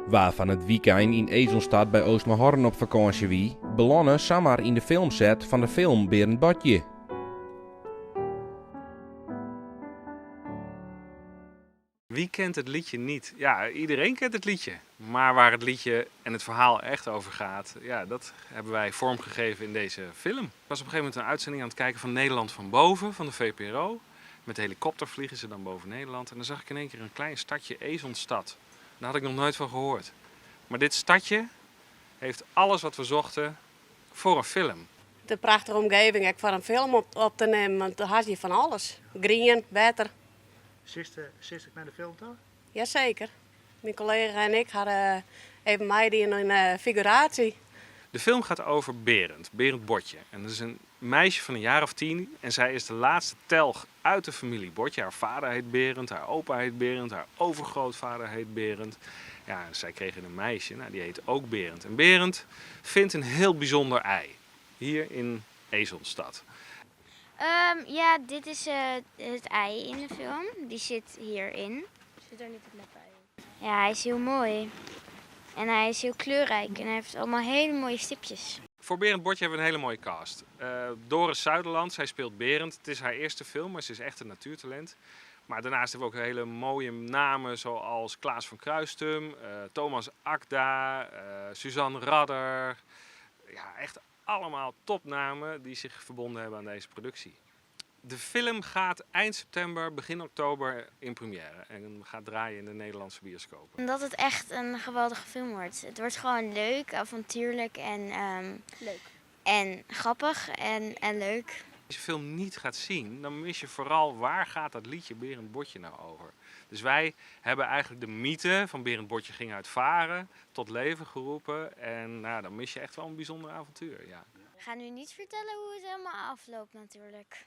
Wa fan it wykein yn Esonstad by Oostmahorn op fakânsje wie, belâne samar yn de filmset fan de film Berend Botje. Wie kent het liedje niet? Ja, iedereen kent het liedje. Maar waar het liedje en het verhaal echt over gaat, ja, dat hebben wij vormgegeven in deze film. Ik was op een gegeven moment een uitzending aan het kijken van Nederland van Boven, van de VPRO. Met de helikopter vliegen ze dan boven Nederland. En dan zag ik in één keer een klein stadje Esonstad. Daar had ik nog nooit van gehoord. Maar dit stadje heeft alles wat we zochten voor een film. De prachtige omgeving ek foar in film op te nimmen, want dêr hast hjir fan alles. Grien, wetter. Silst ek nei de film ta? Jaseker. Myn kollega en ik hawwe even meidien yn figuraasje. De film gaat over Berend, Berend Botje. En dat is een meisje van een jaar of 10 en zij is de laatste telg uit de familie Botje. Haar vader heet Berend, haar opa heet Berend, haar overgrootvader heet Berend. Ja, en zij kregen een meisje, nou, die heet ook Berend. En Berend vindt een heel bijzonder ei hier in Esonstad. Ja, dit is het ei in de film. Die zit hierin. Zit er niet het neppe ei in? Ja, hij is heel mooi. En hij is heel kleurrijk en hij heeft allemaal hele mooie stipjes. Voor Berend Botje hebben we een hele mooie cast. Doris Zuiderland, zij speelt Berend. Het is haar eerste film, maar ze is echt een natuurtalent. Maar daarnaast hebben we ook hele mooie namen zoals Klaas van Kruistum, Thomas Acda, Suzanne Radder. Ja, echt allemaal topnamen die zich verbonden hebben aan deze productie. De film gaat eind september, begin oktober in première en gaat draaien in de Nederlandse bioscopen. Omdat het echt een geweldige film wordt. Het wordt gewoon leuk, avontuurlijk Leuk. en grappig en leuk. Als je de film niet gaat zien, dan mis je vooral waar gaat dat liedje Berend Botje nou over. Dus wij hebben eigenlijk de mythe van Berend Botje ging uit varen tot leven geroepen. En dan mis je echt wel een bijzonder avontuur. Ja. Ik ga nu niet vertellen hoe het helemaal afloopt natuurlijk.